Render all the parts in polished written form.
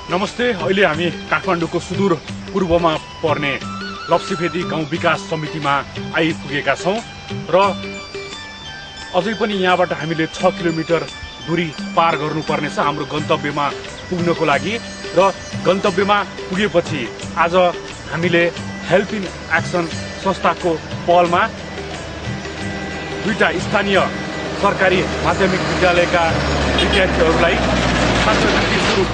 नमस्ते। अहिले हामी काठमाडौँको सुदूर पूर्वमा पर्ने लप्सीफेदी गाउँ विकास समितिमा आइपुगेका छौँ र अझै पनि यहाँबाट हामीले 6 किलोमिटर दूरी पार गर्नुपर्नेछ हाम्रो गन्तव्यमा पुग्नको लागि। र गन्तव्यमा पुगेपछि आज हामीले हेल्प इन एक्सन संस्थाको पहलमा दुईटा स्थानीय सरकारी माध्यमिक विद्यालयका विद्यार्थीहरूलाई छात्रवृत्ति स्वरूप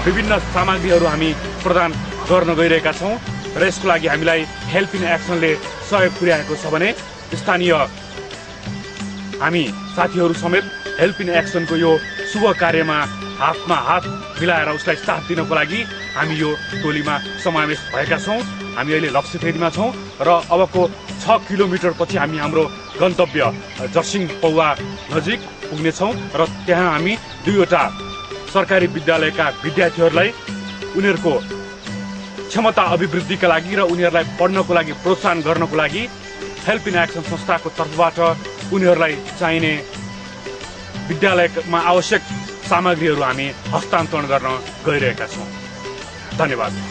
विभिन्न सामग्रीहरू हामी प्रदान गर्न गइरहेका छौँ र यसको लागि हामीलाई हेल्प इन एक्सनले सहयोग पुर्याएको छ भने स्थानीय हामी साथीहरू समेत हेल्प इन एक्सनको यो शुभ कार्यमा हातमा हात मिलाएर उसलाई साथ दिनको लागि हामी यो टोलीमा समावेश भएका छौँ। हामी अहिले लप्सीफेदीमा छौँ र अबको 6 किलोमिटर पछि हामी हाम्रो गन्तव्य जर्सिङ पौवा नजिक पुग्नेछौँ र त्यहाँ हामी दुईवटा सरकारी विद्यालयका विद्यार्थीहरूलाई उनीहरूको क्षमता अभिवृद्धिका लागि र उनीहरूलाई पढ्नको लागि प्रोत्साहन गर्नको लागि हेल्प इन एक्सन संस्थाको तर्फबाट उनीहरूलाई चाहिने विद्यालयमा आवश्यक सामग्रीहरू हामी हस्तान्तरण गर्न गइरहेका छौँ। धन्यवाद।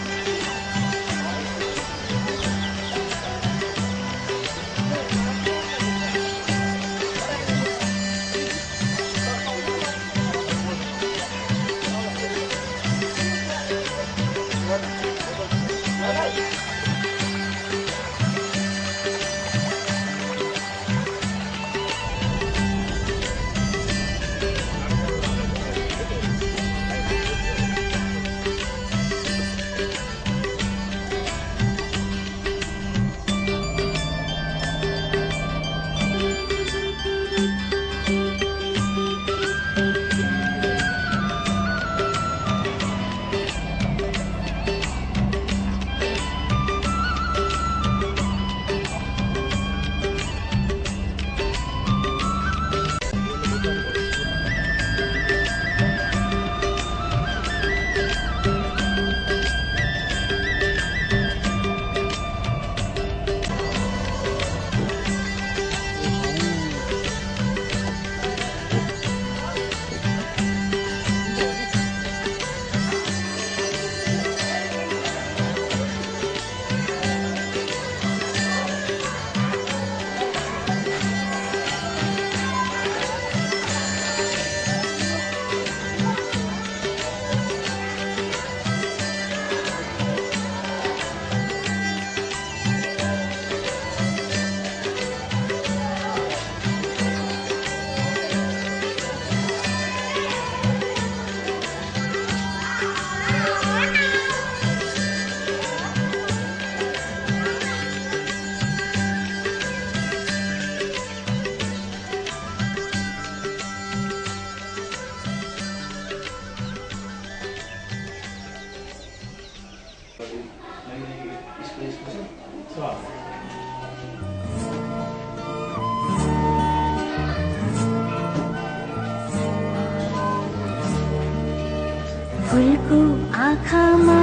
फुलको आँखामा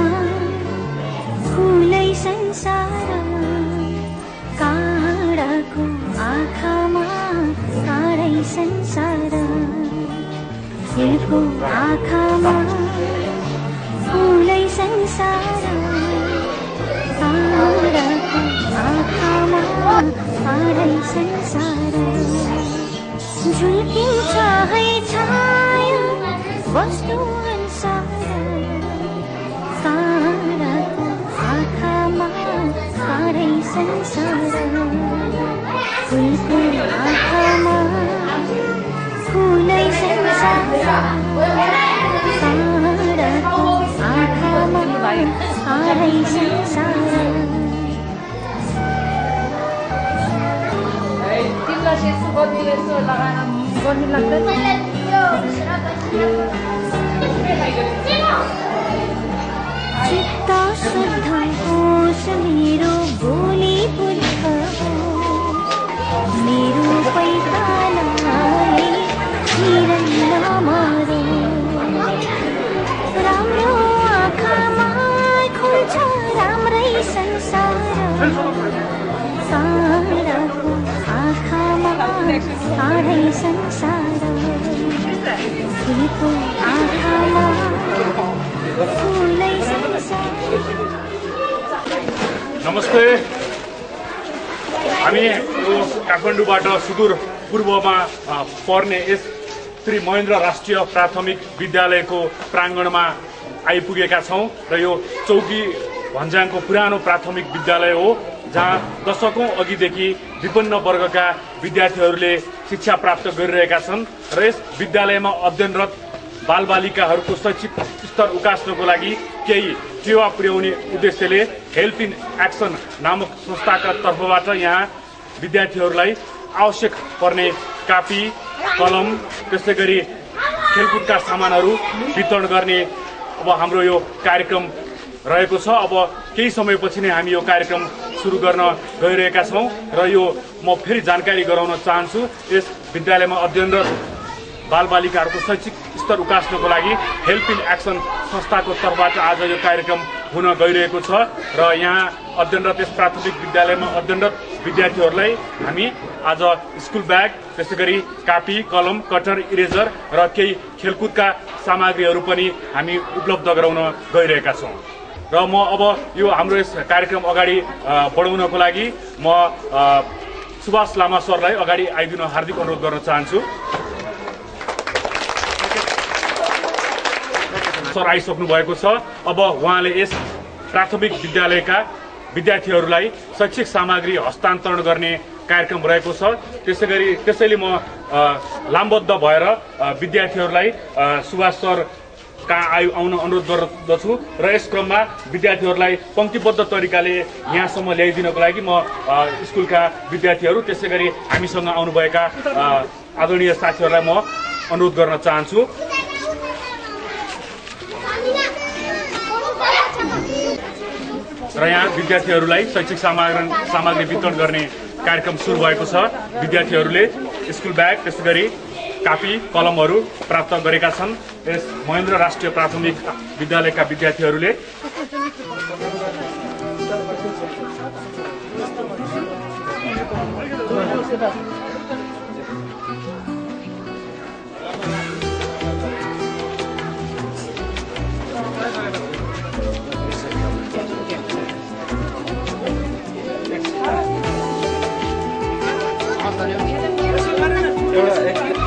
फुलै संसार, काँडाको आँखामा काँडै संसार। फुलको आँखामा फुलै संसार, काँडाको आँखामा काँडै संसार। झुल्किन्छ है छाया वस्तु काँडाको आँखामा काँडै संसार। फुलको आँखामा फुलै संसार, काँडाको आँखामा काँडै संसार। तिमीलाई यस्तो गर्नु यस्तो लगाएर गर्नु लाग्दैन। चित्त शुद्ध होस् मेरो बोली बुद्ध मेरो पैतालाई हिरण नमारो। राम्रो आँखामा खुल्छ राम्रै संसार, काँडाको आँखामा काँडै संसार। फुलको आँखामा नमस्ते। हामी यो काठमाडौँबाट सुदूर पूर्वमा पर्ने यस श्री महेन्द्र राष्ट्रिय प्राथमिक विद्यालयको प्राङ्गणमा आइपुगेका छौँ र यो चौकी भन्ज्याङको पुरानो प्राथमिक विद्यालय हो, जहाँ दशकौं अघिदेखि विभिन्न वर्गका विद्यार्थीहरूले शिक्षा प्राप्त गरिरहेका छन् र यस विद्यालयमा अध्ययनरत बालबालिकाहरूको शैक्षिक स्तर उकास्नको लागि केही टेवा पुर्याउने उद्देश्यले हेल्प इन एक्सन नामक संस्थाका तर्फबाट यहाँ विद्यार्थीहरूलाई आवश्यक पर्ने कापी, कलम, त्यसै गरी खेलकुदका सामानहरू वितरण गर्ने अब हाम्रो यो कार्यक्रम रहेको छ। अब केही समयपछि नै हामी यो कार्यक्रम सुरु गर्न गइरहेका छौँ र यो म फेरि जानकारी गराउन चाहन्छु। यस विद्यालयमा अध्ययनरत बालबालिकाहरूको शैक्षिक स्तर उकास्नको लागि हेल्प इन एक्सन संस्थाको तर्फबाट आज यो कार्यक्रम हुन गइरहेको छ र यहाँ अध्ययनरत यस प्राथमिक विद्यालयमा अध्ययनरत विद्यार्थीहरूलाई हामी आज स्कुल ब्याग, त्यसै गरी कापी, कलम, कटर, इरेजर र केही खेलकुदका सामग्रीहरू पनि हामी उपलब्ध गराउन गइरहेका छौँ। र म अब यो हाम्रो यस कार्यक्रम अगाडि बढाउनको लागि म सुभाष लामा सरलाई अगाडि आइदिन हार्दिक अनुरोध गर्न चाहन्छु। सर आइसक्नु भएको छ। अब उहाँले यस प्राथमिक विद्यालयका विद्यार्थीहरूलाई शैक्षिक सामग्री हस्तान्तरण गर्ने कार्यक्रम रहेको छ। त्यसैले म लामबद्ध भएर विद्यार्थीहरूलाई सुभाष सर कहाँ आउन अनुरोध गर्दछु र यस क्रममा विद्यार्थीहरूलाई पंक्तिबद्ध तरिकाले यहाँसम्म ल्याइदिनको लागि म स्कुलका विद्यार्थीहरू, त्यसै गरी हामीसँग आउनुभएका आदरणीय साथीहरूलाई म अनुरोध गर्न चाहन्छु। र यहाँ विद्यार्थीहरूलाई शैक्षिक सामग्री वितरण गर्ने कार्यक्रम सुरु भएको छ। विद्यार्थीहरूले स्कुल ब्याग, त्यसै गरी कापी, कलमहरू प्राप्त गरेका छन्। यस महेन्द्र राष्ट्रिय प्राथमिक विद्यालयका विद्यार्थीहरूले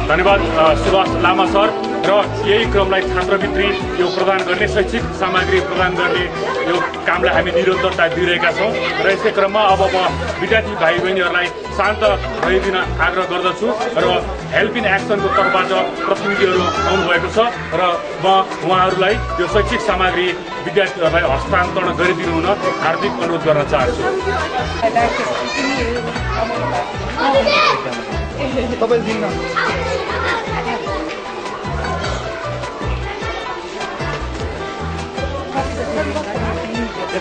धन्यवाद सुभाष लामा सर। र यही क्रमलाई छात्रवृत्ति यो प्रदान गर्ने, शैक्षिक सामग्री प्रदान गर्ने यो कामलाई हामी निरन्तरता दिइरहेका छौँ र यसै क्रममा अब म विद्यार्थी भाइ बहिनीहरूलाई शान्त रहिदिन आग्रह गर्दछु र हेल्प इन एक्सनको तर्फबाट प्रतिनिधिहरू आउनुभएको छ र म उहाँहरूलाई यो शैक्षिक सामग्री विद्यार्थीहरूलाई हस्तान्तरण गरिदिनु हुन हार्दिक अनुरोध गर्न चाहन्छु।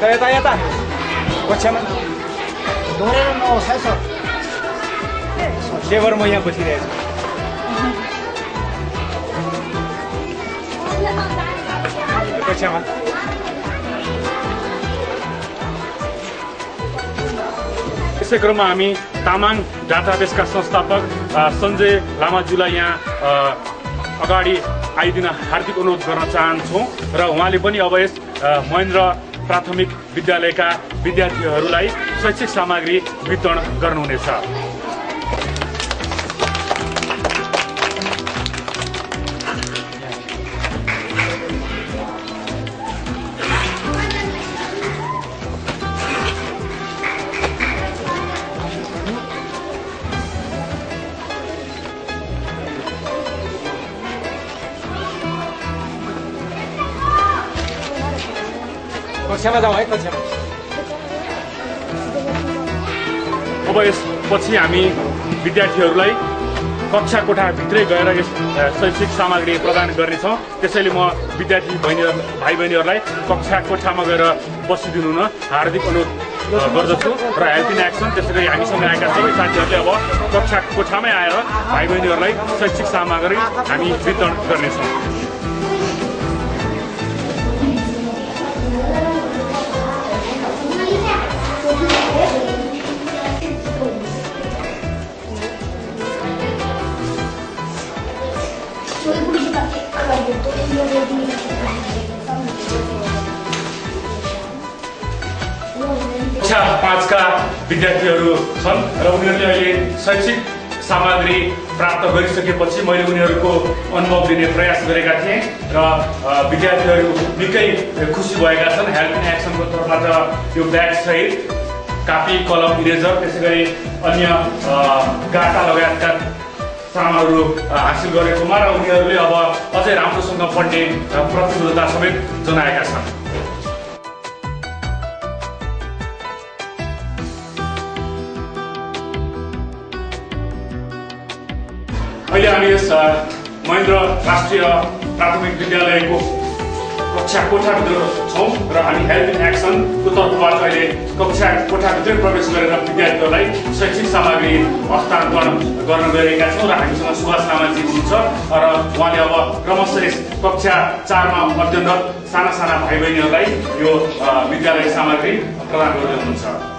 यता कक्षामा दोहोरेर नहोस् है सर। लेबर म यहाँ बसिरहेको छु कक्षामा। यसै क्रममा हामी तामाङ डाटाबेसका संस्थापक सञ्जय लामाज्यूलाई यहाँ अगाडि आइदिन हार्दिक अनुरोध गर्न चाहन्छौँ र उहाँले पनि अब यस महेन्द्र प्राथमिक विद्यालयका विद्यार्थीहरूलाई शैक्षिक सामग्री वितरण गर्नुहुनेछ। कक्षामा जाउँ है कक्षामा। अब यसपछि हामी विद्यार्थीहरूलाई कक्षा कोठाभित्रै गएर यस शैक्षिक सामग्री प्रदान गर्नेछौँ। त्यसैले म विद्यार्थी भाइ बहिनीहरूलाई कक्षा कोठामा गएर बसिदिनु हुन हार्दिक अनुरोध गर्दछु र हेल्प इन एक्सन, त्यसै गरी हामीसँग आएका सबै साथीहरूले अब कक्षा कोठामै आएर भाइ बहिनीहरूलाई शैक्षिक सामग्री हामी वितरण गर्नेछौँ। कक्षा 5 का विद्यार्थीहरू छन् र उनीहरूले अहिले शैक्षिक सामग्री प्राप्त गरिसकेपछि मैले उनीहरूको अनुभव लिने प्रयास गरेका थिएँ र विद्यार्थीहरू निकै खुसी भएका छन्। हेल्प इन एक्सनको तर्फबाट यो ब्याग सहित कापी कलम इरेजर त्यसै गरी अन्य गाटा लगायतका सामानहरू हासिल गरेकोमा र उनीहरूले अब अझै राम्रोसँग पढ्ने प्रतिबद्धता समेत जनाएका छन्। अहिले हामी यस महेन्द्र राष्ट्रिय प्राथमिक विद्यालयको कक्षा कोठाभित्र छौँ र हामी हेल्प इन एक्सनको तर्फबाट अहिले कक्षा कोठाभित्रै प्रवेश गरेर विद्यार्थीहरूलाई शैक्षिक सामग्री हस्तान्तरण गर्न गइरहेका छौँ र हामीसँग सुभाष लामाजी हुनुहुन्छ र उहाँले अब क्रमशः यस कक्षा 4 मा अध्ययनरत साना साना भाइ बहिनीहरूलाई यो विद्यालय सामग्री प्रदान गर्दै हुनुहुन्छ।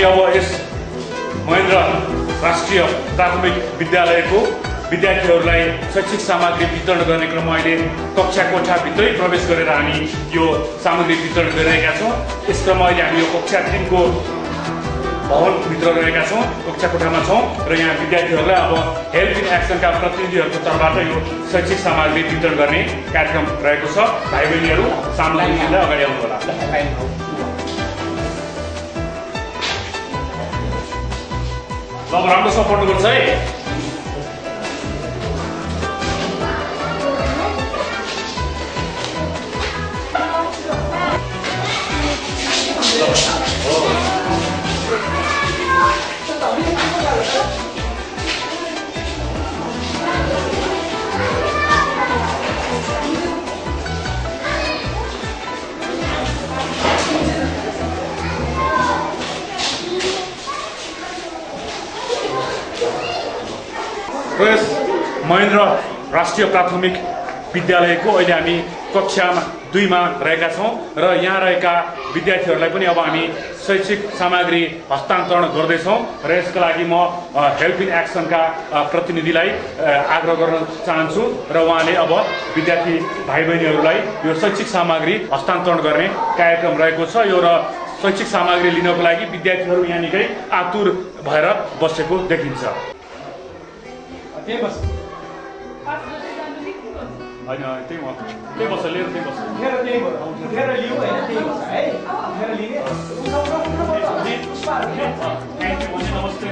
अब यस महेन्द्र राष्ट्रिय प्राथमिक विद्यालयको विद्यार्थीहरूलाई शैक्षिक सामग्री वितरण गर्ने क्रममा अहिले कक्षा कोठाभित्रै प्रवेश गरेर हामी यो सामग्री वितरण गरिरहेका छौँ। यस क्रममा अहिले हामी यो कक्षा 3 को भवनभित्र रहेका छौँ, कक्षा कोठामा छौँ र यहाँ विद्यार्थीहरूलाई अब हेल्प इन एक्सनका प्रतिनिधिहरूको तर्फबाट यो शैक्षिक सामग्री वितरण गर्ने कार्यक्रम रहेको छ। भाइ बहिनीहरू सामग्री लिँदा अगाडि आउनु होला। अब राम्रोसँग पढ्नुपर्छ है। यस महेन्द्र राष्ट्रिय प्राथमिक विद्यालयको अहिले हामी कक्षा 2 मा रहेका छौँ र यहाँ रहेका विद्यार्थीहरूलाई पनि अब हामी शैक्षिक सामग्री हस्तान्तरण गर्दैछौँ र यसका लागि म हेल्प इन एक्सनका प्रतिनिधिलाई आग्रह गर्न चाहन्छु र उहाँले अब विद्यार्थी भाइ बहिनीहरूलाई यो शैक्षिक सामग्री हस्तान्तरण गर्ने कार्यक्रम रहेको छ। यो र शैक्षिक सामग्री लिनको लागि विद्यार्थीहरू यहाँ निकै आतुर भएर बसेको देखिन्छ। त्यही बस होइन त्यही बस लिएर त्यही बस उठेर लिऊ होइन त्यही बस है उठेर लिने नमस्ते।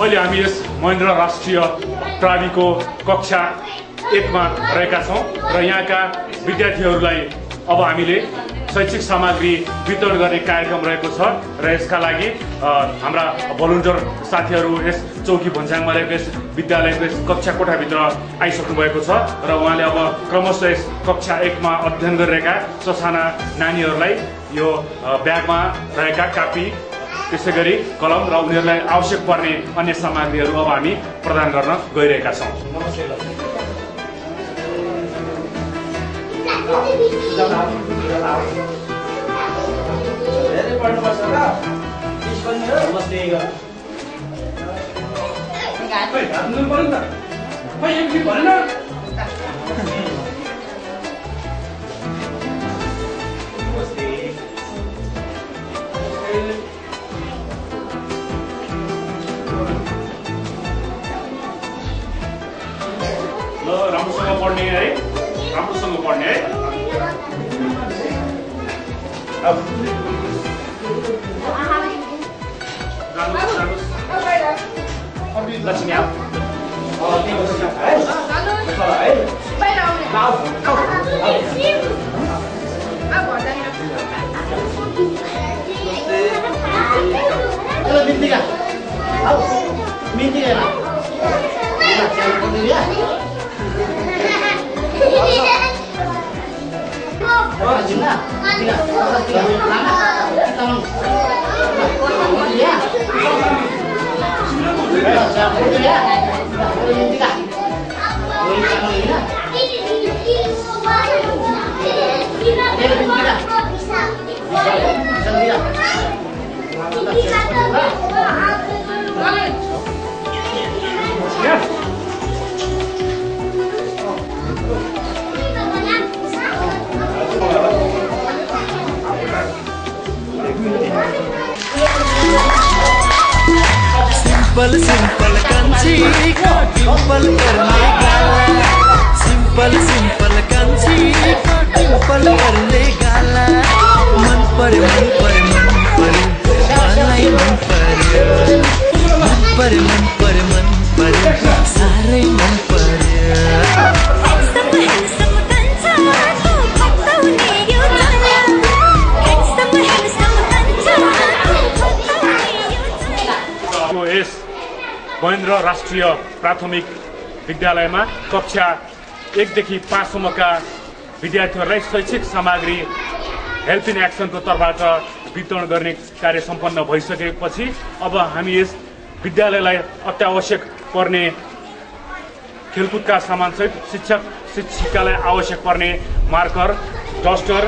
अहिले हामी यस महेन्द्र राष्ट्रिय प्राविको कक्षा 1 मा रहेका छौँ र यहाँका विद्यार्थीहरूलाई अब हामीले शैक्षिक सामग्री वितरण गर्ने कार्यक्रम रहेको छ र यसका लागि हाम्रा भलन्टियर साथीहरू यस चौकी भन्ज्याङमा रहेको यस विद्यालयको यस कक्षा कोठाभित्र आइसक्नु भएको छ र उहाँले अब क्रमशः यस कक्षा 1 मा अध्ययन गरिरहेका ससाना नानीहरूलाई यो ब्यागमा रहेका कापी त्यसै गरी कलम र उनीहरूलाई आवश्यक पर्ने अन्य सामग्रीहरू अब हामी प्रदान गर्न गइरहेका छौँ। राम्रोसँग पढ्ने है, राम्रोसँग पढ्ने है। लक्ष्मी आप सिंपल सिंपल कंची को डिंपल करने गाला, सिंपल सिंपल कंची को डिंपल करने गाला, मन पर मलाई मन पर सारै मन पर्यो। महेन्द्र राष्ट्रिय प्राथमिक विद्यालयमा कक्षा 1 देखि 5 सम्मका विद्यार्थीहरूलाई शैक्षिक सामग्री हेल्प इन एक्सनको तर्फबाट वितरण गर्ने कार्य सम्पन्न भइसकेपछि अब हामी यस विद्यालयलाई अत्यावश्यक पर्ने खेलकुदका सामानसहित शिक्षक शिक्षिकालाई आवश्यक पर्ने मार्कर, डस्टर,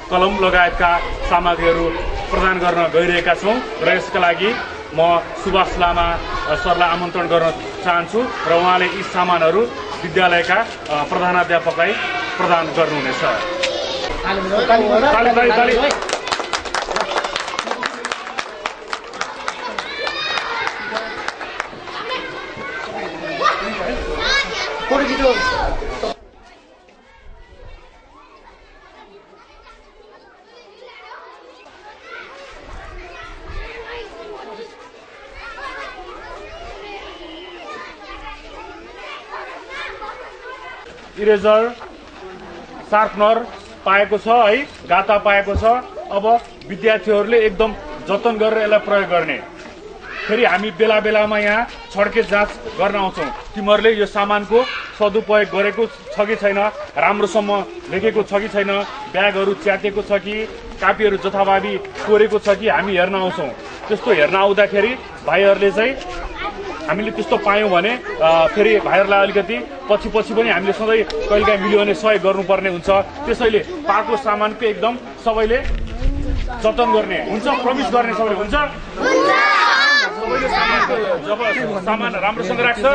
कलम लगायतका सामग्रीहरू प्रदान गर्न गइरहेका छौँ र यसका लागि म सुभाष लामा सरलाई आमन्त्रण गर्न चाहन्छु र उहाँले यी सामानहरू विद्यालयका प्रधानाध्यापकलाई प्रदान गर्नुहुनेछ। इरेजर, शार्पनर पाएको छ है, गाता पाएको छ। अब विद्यार्थीहरूले एकदम जतन गरेर यसलाई प्रयोग गर्ने। फेरि हामी बेला बेलामा यहाँ छड्के जाँच गर्न आउँछौँ। तिमीहरूले यो सामानको सदुपयोग गरेको छ कि छैन, राम्रोसम्म लेखेको छ कि छैन, ब्यागहरू च्यातेको छ कि, कापीहरू जथाभावी कोरेको छ कि हामी हेर्न आउँछौँ। त्यस्तो हेर्न आउँदाखेरि भाइहरूले चाहिँ हामीले त्यस्तो पायौँ भने फेरि भाइहरूलाई अलिकति पछि पनि हामीले सधैँ कहिलेकाहीँ मिल्यो भने सहयोग गर्नुपर्ने हुन्छ। त्यसैले पाएको सामानको एकदम सबैले जतन गर्ने हुन्छ, प्रमिस गर्ने सबैले हुन्छ। सबैले जब सामान राम्रोसँग राख्छ,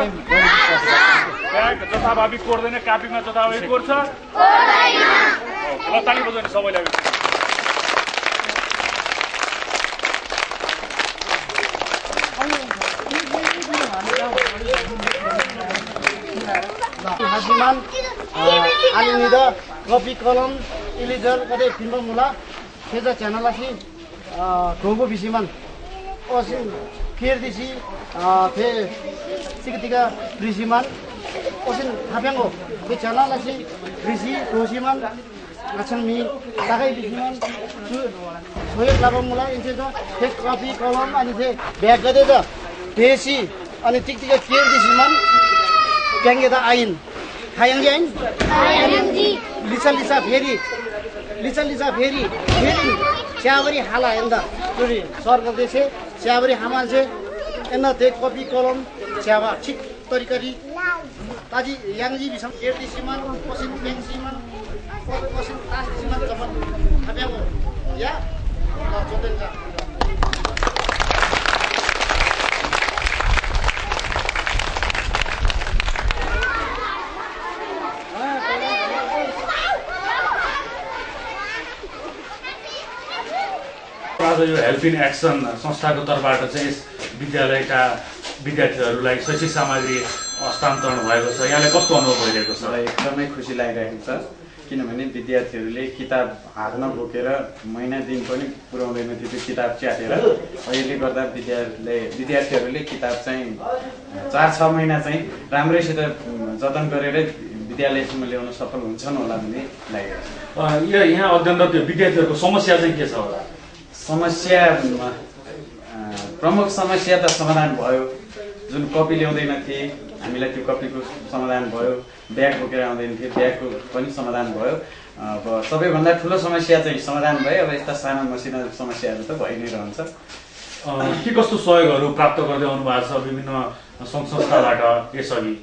ब्याग जथाभावी कोर्दैन, कापीमा जथाभावी कोर्छ, ल ताली बजाउने सबैलाई। Hasiman, Alinida, Kopi Kolom, Ilizer, Kade Pimbal Mula, Keza Chanalasi, Kogo Bisiman, Osin, Kirdisi, Pe Sikatika, Risiman, Osin Habiango, the Chanalasi, Risi, Rosiman, Achanmi, Takai Bishiman, Soyek Labamula, Instead, take coffee, column, and say, Bagada, Pesi, and a ticket here this month, Gangeta Ain. Hayang Lisa Ferry, Chavari Hala and the sort of they say, Chavari Hamase, and not take coffee, column, Chava, Chick, Torikari, Taji, Yangi, some 80 Siman, Posin, Ben Siman. Ya, आज यो help in action संस्थाको तर्फबाट चाहिँ यस विद्यालयका विद्यार्थीहरूलाई शैक्षिक सामग्री हस्तान्तरण भएको छ। यहाँले कस्तो अनुभव भइरहेको छ? एकदमै खुसी लागिरहेको छ, किनभने विद्यार्थीहरूले किताब हातमा बोकेर महिना दिन पनि पुर्याउँदैन थियो त्यो किताब च्यातेर। अहिले गर्दा विद्यार्थीहरूले किताब चाहिँ 4-6 महिना चाहिँ राम्रैसित जतन गरेर विद्यालयसम्म ल्याउन सफल हुन्छन् होला भन्ने लागिरहेको छ। यहाँ अध्ययनरत विद्यार्थीहरूको समस्या चाहिँ के छ होला? समस्या प्रमुख समस्या त समाधान भयो। जुन कपी ल्याउँदैन थिए हामीलाई त्यो कपीको समाधान भयो, ब्याग बोकेर आउँदैन थिए ब्यागको पनि समाधान भयो। अब सबैभन्दा ठुलो समस्या चाहिँ समाधान भयो। अब यस्ता साना मसिना समस्याहरू त भइ नै रहन्छ। के कस्तो सहयोगहरू प्राप्त गर्दै आउनु भएको छ विभिन्न सङ्घ संस्थाबाट? यसअघि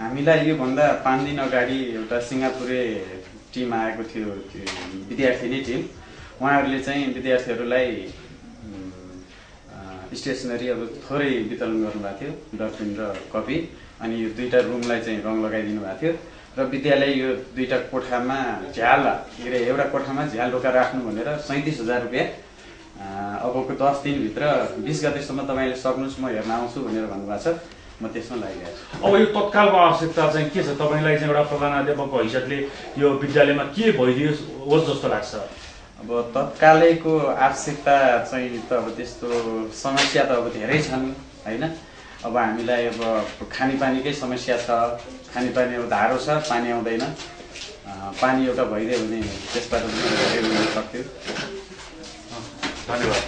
हामीलाई योभन्दा 5 दिन अगाडि एउटा सिङ्गापुरे टिम आएको थियो, विद्यार्थिनी टिम। उहाँहरूले चाहिँ विद्यार्थीहरूलाई स्टेसनरी अब थोरै वितरण गर्नुभएको थियो, डटपेन र कपी। अनि यो 2टा रुमलाई चाहिँ रङ लगाइदिनु भएको थियो र विद्यालय यो 2टा कोठामा झ्याल एउटा कोठामा झ्याल रोका राख्नु भनेर 37,000 रुपियाँ अबको 10 दिनभित्र 20 गतेसम्म तपाईँले सक्नुहोस्, म हेर्न आउँछु भनेर भन्नुभएको छ। म त्यसमा लागिरहेको छु। अब यो तत्कालको आवश्यकता चाहिँ के छ? तपाईँलाई चाहिँ एउटा प्रधानाध्यापकको हैसियतले यो विद्यालयमा के भइदियोस् जस्तो लाग्छ? अब तत्कालैको आवश्यकता चाहिँ त अब त्यस्तो समस्या त अब धेरै छन् हैन। अब हामीलाई अब खानेपानीकै समस्या छ। खानेपानी अब धारो छ, पानी आउँदैन। पानी एउटा भइदियो भने त्यसबाट पनि धेरै हुन सक्थ्यो। धन्यवाद।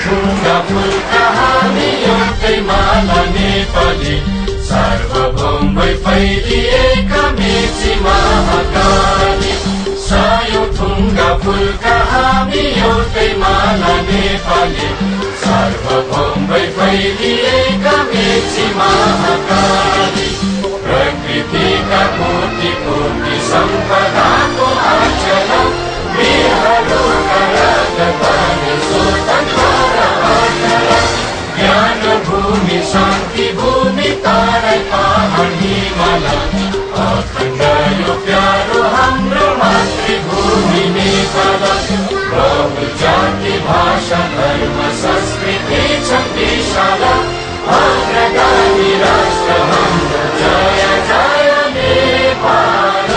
ढुङ्गा फुलका हामी एउटै माला नेपाली, सार्वभौमै फैलिएका मेची महाकाली। सायो ढुङ्गा फुलका हामी एउटै माला नेपाली, सार्वभौमै फैलिएका मेची महाकाली। प्रकृतिका कोटि कोटि सम्पदाको आचल वीरहरूका रगतले स्वतन्त्र ज्ञान भूमि शान्ति भूमि तारै पहाड हिमाल, अखण्ड यो प्यारो हाम्रो मातृभूमि नेपाल। बहु जाति भाषा धर्म संस्कृति छ विशाल, अग्रगामी राष्ट्र हाम्रो जय जय नेपाल।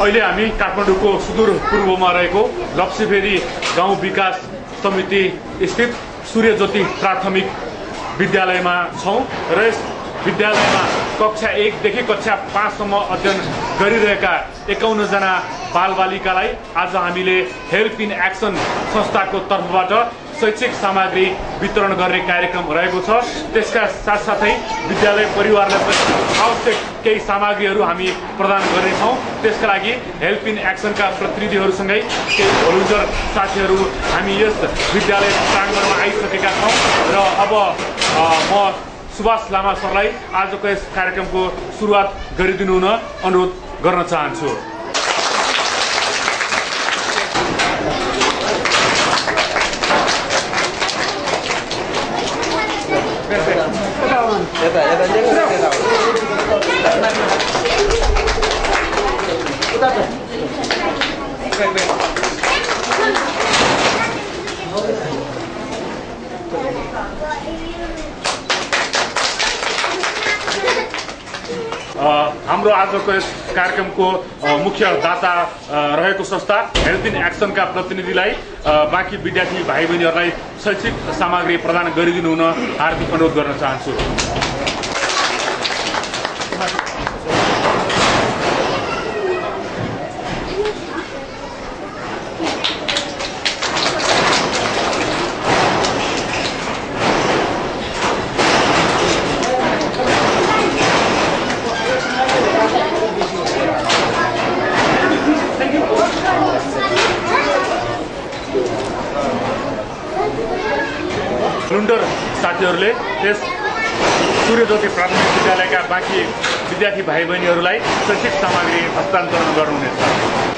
अहिले हामी काठमाडौँको सुदूर पूर्वमा रहेको लप्सीफेदी गाउँ विकास समिति स्थित सूर्यज्योति प्राथमिक विद्यालयमा छौँ र यस विद्यालयमा कक्षा 1 देखि कक्षा 5 सम्म अध्ययन गरिरहेका 51 जना बालबालिकालाई आज हामीले हेल्प इन एक्सन संस्थाको तर्फबाट शैक्षिक सामग्री वितरण गर्ने कार्यक्रम रहेको छ। त्यसका साथसाथै विद्यालय परिवारलाई पनि आवश्यक केही सामग्रीहरू हामी प्रदान गर्नेछौँ। त्यसका लागि हेल्प इन एक्सनका प्रतिनिधिहरूसँगै केही भोलन्टियर साथीहरू हामी यस विद्यालय प्राङ्गणमा आइसकेका छौँ र अब म सुभाष लामा सरलाई आजको यस कार्यक्रमको सुरुवात गरिदिनु हुन अनुरोध गर्न चाहन्छु। हाम्रो आजको यस कार्यक्रमको मुख्य दाता रहेको संस्था हेल्थ इन एक्सनका प्रतिनिधिलाई बाँकी विद्यार्थी भाइ बहिनीहरूलाई शैक्षिक सामग्री प्रदान गरिदिनु हुन हार्दिक अनुरोध गर्न चाहन्छु। लुन्डर साथीहरूले यस सूर्यज्योति प्राथमिक विद्यालयका बाँकी विद्यार्थी भाइ बहिनीहरूलाई शैक्षिक सामग्री हस्तान्तरण गर्नुहुनेछ।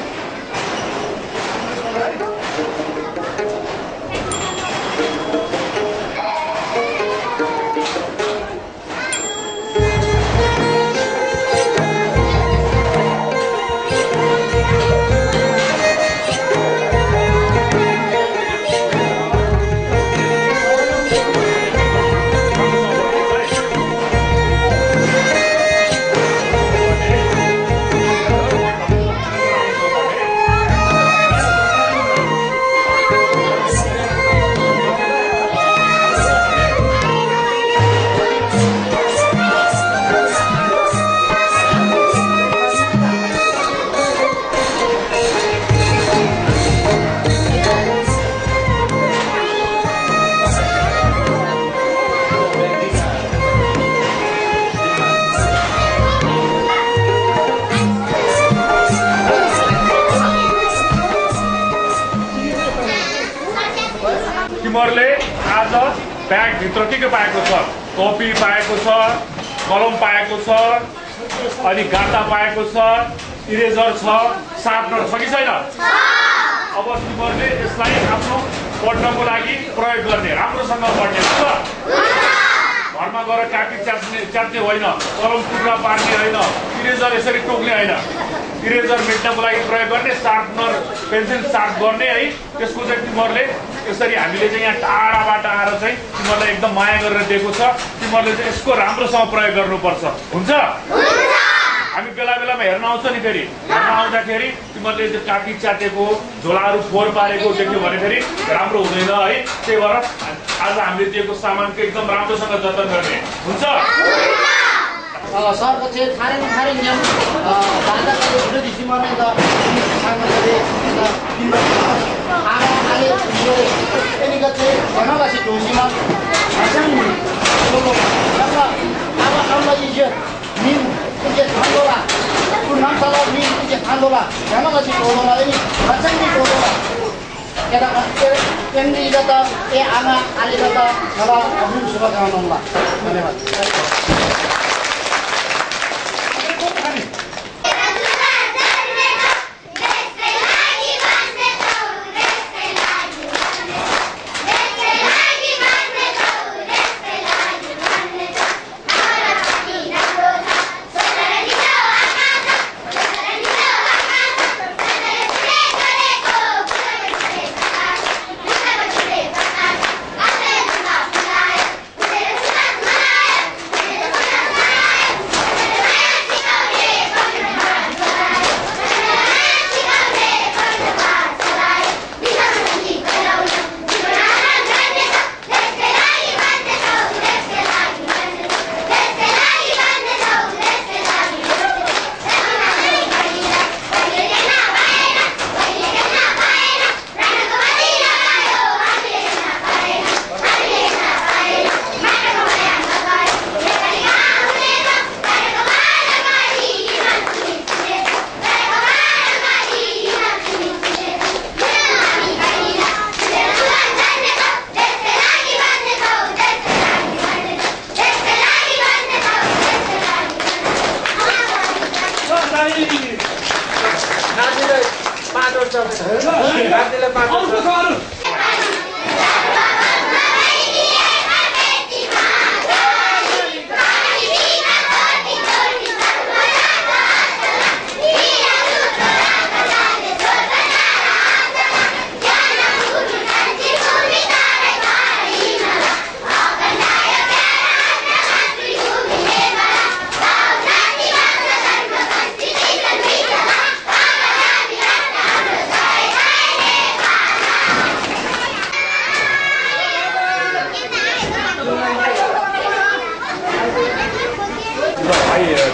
तिमीहरूले आज ब्यागभित्र के पाएको छ? कपी पाएको छ, कलम पाएको छ, अनि गाता पाएको छ, इरेजर छ, सार्पनर छ कि छैन? अब तिमीहरूले यसलाई आफ्नो पढ्नको लागि प्रयोग गर्ने, राम्रोसँग पढ्ने हुन्छ। घरमा गएर काटी च्यात्ने होइन, कलम टुक्रा पार्ने होइन, इरेजर यसरी टोक्ने होइन, इरेजर मेट्नको लागि प्रयोग गर्ने, सार्पनर पेन्सिल सार्प गर्ने है। त्यसको चाहिँ तिमीहरूले यसरी हामीले चाहिँ यहाँ टाढाबाट आएर चाहिँ तिमीहरूलाई एकदम माया गरेर दिएको छ, तिमीहरूले चाहिँ यसको राम्रोसँग प्रयोग गर्नुपर्छ। हुन्छ? हामी बेला बेलामा हेर्न आउँछ नि, फेरि हेर्न आउँदाखेरि तिमीहरूले त्यो काटी च्यातेको झोलाहरू फोहोर पारेको देख्यो भने फेरि राम्रो हुँदैन है। त्यही भएर आज हामीले दिएको सामानको एकदम राम्रोसँग जतन गर्ने। हुन्छ? सरको चाहिँ थारै नियम भारतको विरोधी सीमामा त सामानले आगे एनिका चाहिँ भनलासी ढोसीमा हसन अब आउला इज्जत मिन इज्जत थालोला कुनाम साला मिन इज्जत थालोला भनलासी ढोलोला एनी हसन नि ढोलोला केटा केन्दी जता ए आमा आले जता होला अभिन शुभकामना धन्यवाद।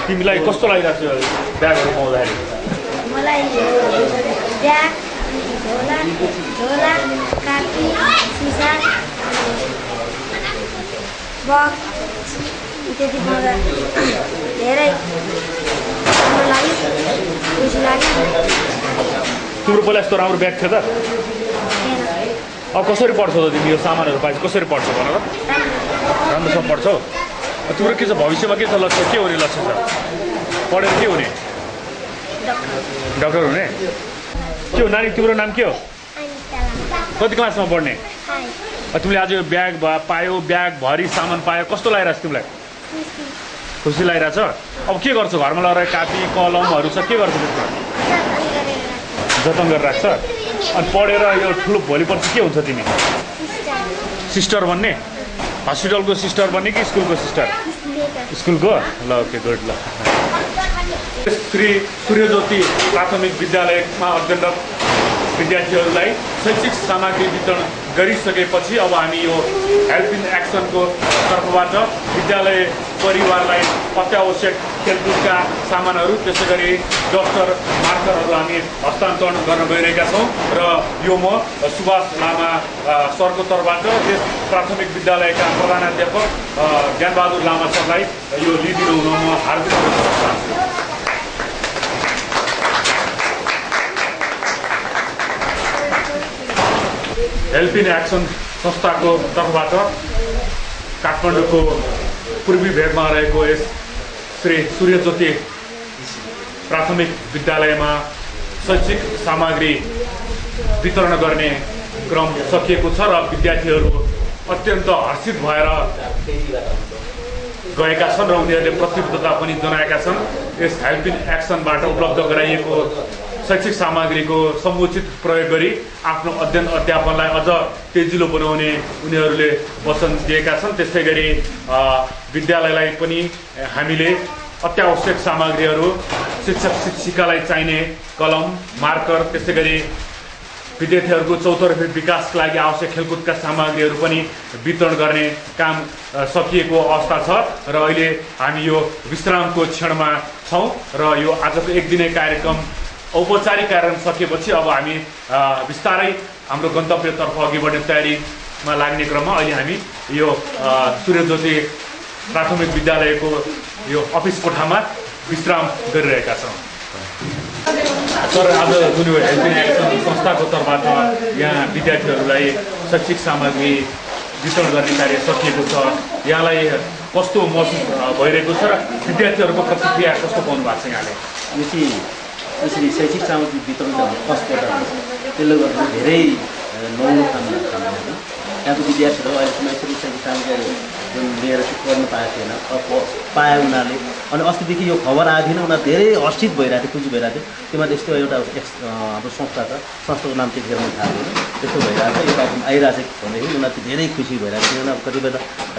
तिमीलाई कस्तो लागिरहेको छ ब्यागहरू पाउँदाखेरि? मलाई ब्याग झोला कापी सिसा बक्स इत्यादि पाउँदा धेरै राम्रो लाग्यो, खुसी लाग्यो। तिम्रो पहिला यस्तो राम्रो ब्याग थियो त? अब कसरी पढ्छौ त तिमी यो सामानहरू पाएपछि कसरी पढ्छौ भन त? राम्रोसँग पढ्छौ? तिम्रो के छ भविष्यमा के छ लक्ष्य, के हुने लक्ष्य छ? पढेर के हुने? डाक्टर हुने? के हो नानी तिम्रो नाम के हो? कति क्लासमा पढ्ने? तिमीले आज यो ब्याग पायो, ब्याग भरि सामान पायो, कस्तो लागिरहेछ तिमीलाई? खुसी लागिरहेछ? अब के गर्छौ घरमा लगेर? कापी कलमहरू छ, के गर्छौ त्यसमा? जतन गरेर राख्छ। अनि पढेर यो ठुलो भोलिपर्सि के हुन्छ तिमी? सिस्टर बन्ने? हस्पिटलको सिस्टर बन्ने कि स्कुलको सिस्टर? स्कुलको? ल ओके गुड। ल श्री सूर्यज्योति प्राथमिक विद्यालयमा अध्ययनरत विद्यार्थीहरूलाई शैक्षिक सामग्री वितरण गरिसकेपछि अब हामी यो हेल्प इन एक्सनको तर्फबाट विद्यालय परिवारलाई अत्यावश्यक खेलकुदका सामानहरू त्यसै गरी डस्टर मार्करहरू हामी हस्तान्तरण गर्न गइरहेका छौँ र यो म सुभाष लामा सरको तर्फबाट यस प्राथमिक विद्यालयका प्रधानाध्यापक ज्ञानबहादुर लामा सरलाई यो लिइदिनु हुन म हार्दिक धन्यवाद चाहन्छु। हेल्प इन एक्सन संस्थाको तर्फबाट काठमाडौँको पूर्वी भेगमा रहेको यस श्री सूर्यज्योति प्राथमिक विद्यालयमा शैक्षिक सामग्री वितरण गर्ने क्रम सकिएको छ र विद्यार्थीहरू अत्यन्त हर्षित भएर गएका छन् र उनीहरूले प्रतिबद्धता पनि जनाएका छन्। यस हेल्प इन एक्सनबाट उपलब्ध गराइएको शैक्षिक सामग्रीको समुचित प्रयोग गरी आफ्नो अध्ययन अध्यापनलाई अझ तेजिलो बनाउने उनीहरूले वचन दिएका छन्। त्यस्तै गरी विद्यालयलाई पनि हामीले अत्यावश्यक सामग्रीहरू शिक्षक शिक्षिकालाई चाहिने कलम मार्कर त्यसै गरी विद्यार्थीहरूको चौतर्फी विकासका लागि आवश्यक खेलकुदका सामग्रीहरू पनि वितरण गर्ने काम सकिएको अवस्था छ र अहिले हामी यो विश्रामको क्षणमा छौँ र यो आजको एक दिने कार्यक्रम औपचारिक कार्यक्रम सकिएपछि अब हामी बिस्तारै हाम्रो गन्तव्यतर्फ अघि बढ्ने तयारीमा लाग्ने क्रममा अहिले हामी यो सूर्यज्योति प्राथमिक विद्यालयको यो अफिस कोठामा विश्राम गरिरहेका छौँ। सर आज जुन यो हेल्प इन एक्सन संस्थाको तर्फबाट यहाँ विद्यार्थीहरूलाई शैक्षिक सामग्री वितरण गर्ने कार्य सकिएको छ, यहाँलाई कस्तो महसुस भइरहेको छ र विद्यार्थीहरूको प्रतिक्रिया कस्तो पाउनु भएको छ यहाँले? यसरी शैक्षिक सामग्री वितरण फर्स्टबाट त्यसले गर्दा धेरै नौलो काम यहाँको विद्यार्थीहरू अहिलेसम्म यसरी शैक्षिक सामग्री जुन लिएर पढ्नु पाएको थिएन, पाए उनीहरूले। अनि अस्तिदेखि यो खबर आएको थिएन, उनीहरू धेरै हर्षित भइरहेको थियो, खुसी भइरहेको थियो। त्योमा त्यस्तो एउटा हाम्रो संस्था छ, संस्थाको नाम त्यतिखेर मैले थाहा थिएन, त्यस्तो भइरहेको छ। यो कार्यक्रम आइरहेको छ भनेदेखि उनीहरू धेरै खुसी भइरहेको थियो। उनीहरू कतिपय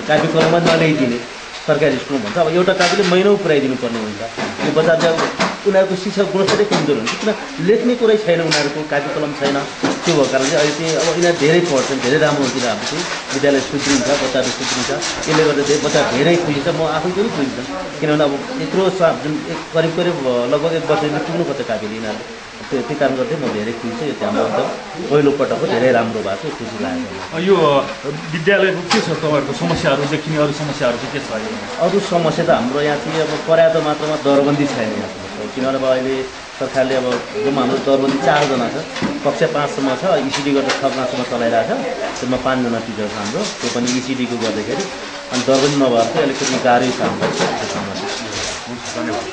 कार्यक्रममा नल्याइदिने सरकारी स्कुलमा भन्छ अब एउटा कापीले महिनौ पुऱ्याइदिनु पर्ने हुन्छ। यो बच्चा चाहिँ उनीहरूको शिक्षा गुणस्तरै कमजोर हुन्छ, किन लेख्ने कुरै छैन, उनीहरूको कापी कलम छैन। त्यो भएको कारणले अहिले चाहिँ अब यिनीहरू धेरै पढ्छन्, धेरै राम्रो हुन्छ। हाम्रो चाहिँ विद्यालय सुध्रिन्छ, बच्चाहरू सुध्रिन्छ, यसले गर्दा चाहिँ बच्चा धेरै खुसी छ। म आफै पनि खुसी छु, किनभने अब यत्रो जुन करिब लगभग 1 वर्षले पुग्नु पर्छ कापीले यिनीहरूले। त्यो कारण गर्दै म धेरै खुसी छु। यो चाहिँ हाम्रो एकदम पहिलोपटक धेरै राम्रो भएको छ, खुसी लाग्यो। यो विद्यालयको के छ तपाईँहरूको समस्याहरू देखिने अरू समस्याहरू चाहिँ के छ? अरू समस्या त हाम्रो यहाँ चाहिँ अब पर्याप्त मात्रामा दरबन्दी छैन यहाँ, किनभने अब अहिले सरकारले अब जुन हाम्रो दरबन्दी 4 जना छ, कक्षा 5 सम्म छ, इसिडी गरेर 6 क्लाससम्म चलाइरहेको छ। त्यसमा 5 जना टिचर छ हाम्रो, त्यो पनि इसिडीको गर्दाखेरि। अनि दरबन्दी नभएर चाहिँ अलिकति गाह्रै छ हाम्रो। धन्यवाद।